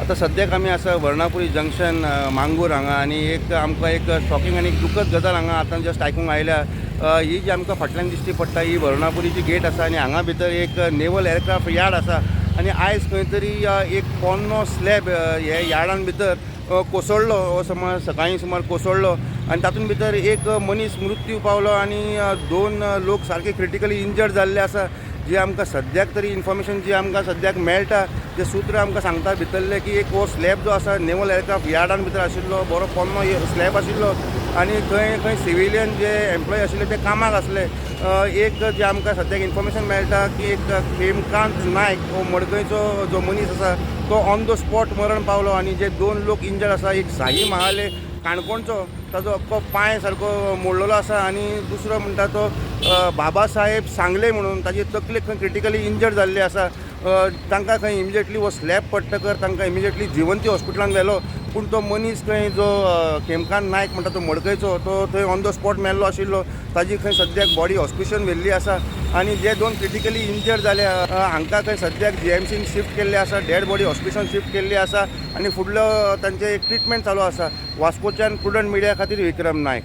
आतां सद्याक आमी आसा वर्णापुरी जंक्शन, मांगूर हांगा आनी एक आमकां एक शॉकिंग आनी एक दुखद गजाल हांगा आतां जस्ट आयकूंक आयल्या. ही जी आमकां फाटल्यान दिश्टी पडटा ही वर्णापुरीची गेट आसा आनी हांगा भितर एक नेवल एअरक्राफ्ट यार्ड आसा आनी आयज खंय तरी एक पोन्नो स्लॅब हे यार्डान भितर कोसळ्ळो. हो सुमार सकाळीं सुमार कोसळ्ळो आनी तातूंत भितर एक मनीस मृत्यू पावलो आनी दोन लोक सारके क्रिटिकली इंजर्ड जाल्ले आसा. जी आमकां सद्याक तरी इन्फॉर्मेशन जी आमकां सद्याक मेळटा, जे सूत्र आमकां सांगता भितरले की एक हो स्लॅब जो आसा नेवल एअरक्राफ्ट यार्डान भितर आशिल्लो, बरो पोन्नो स्लॅब आशिल्लो आनी थंय खंय सिविलियन जे एम्प्लॉय आशिल्ले ते कामाक आसले. एक जे आमकां सद्याक इन्फॉर्मेशन मेळटा की एक हेमकांत नायक हो मडकयचो जो मनीस आसा तो ऑन the spot मरण पावलो आनी जे दोन लोक इंजर्ड आसा, एक साई महाले काणकोणचो, ताजो अख्खो पांय सारको मोडलेलो आसा आनी दुसरो म्हणटा तो बाबा साहेब सांगले म्हणून, ताजी तकलेक खंय क्रिटिकली इंजर्ड जाल्ली आसा. तांकां खंय इमिजिएटली हो स्लॅब पडटकर तांकां इमिजिएटली जिवंती हॉस्पिटलान व्हेलो, पूण तो मनीस खंय जो खेमकांत नायक म्हणटा तो मडकयचो, तो थंय ऑन the spot मेल्लो आशिल्लो. ताजी खंय सद्याक बॉडी हॉस्पिटलान व्हेल्ली आसा आनी जे दोन क्रिटिकली इंजर्ड जाले हांकां खंय सद्याक जीएमसीन शिफ्ट केल्ले आसा, डेड बॉडी हॉस्पिटलान शिफ्ट केल्ली आसा आनी फुडलो तांचे ट्रिटमेंट चालू आसा. वास्कोच्यान प्रुडंट मिडिया खातीर विक्रम नायक.